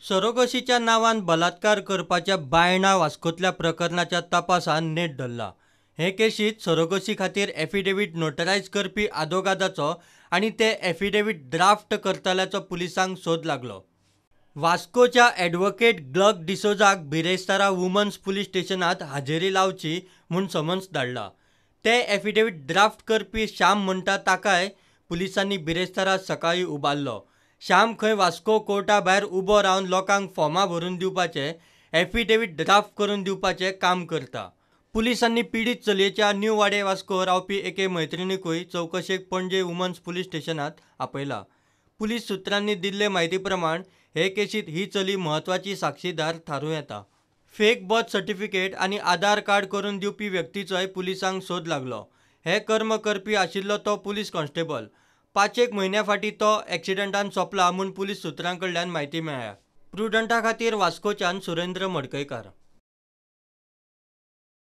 सरोगसीच्या नांवान बलात्कार करपाच्या बायणा वास्कोतल्या प्रकरणाच्या तपासान नेट धरला. हे केशीत सरोगसी खातीर एफिडेवीट नोटरायज करपी आदोगादाचो आनी ते एफिडेवीट ड्राफ्ट करतल्याचो पुलिसांक सोद लागलो. वास्कोच्या ॲडव्होकेट ग्लक डिसोजाक बिरेस्तारा वुमन्स पुलीस स्टेशनांत हाजेरी लावची म्हूण समन्स धाडला. ते एफिडेवीट ड्राफ्ट करपी श्याम म्हणटा ताकाय पुलिसांनी बिरेस्तारा सकाळीं उबारलो. श्याम खंय वास्को कोर्टा भायर उबो रावन लोकांक फॉर्मां भरून दिवपाचें, एफिडेवीट ड्राफ्ट करून दिवपाचें काम करता. पुलिसांनी पिडीत चलयेच्या न्यू वाडे वास्को रावपी एके मैत्रिणीकूय चवकशेक पणजे वुमन्स पुलीस स्टेशनांत आपयला. पुलीस सुत्रांनी दिल्ले म्हायती प्रमाण हे केशीत ही चली म्हत्वाची साक्षीदार थारूं येता. फेक बर्थ सर्टिफिकेट आनी आधार कार्ड करून दिवपी व्यक्तीचोय पुलिसांक सोद लागलो. हें कर्म करपी आशिल्लो तो पुलीस कॉन्स्टेबल. 5-1 म्हयन्यां फाटीं तो एक्सिडंटान सोंपला म्हूण पुलीस सुत्रां कडल्यान म्हायती मेळ्ळ्या. प्रुडंटा खातीर वास्कोच्यान सुरेंद्र मडकयकार.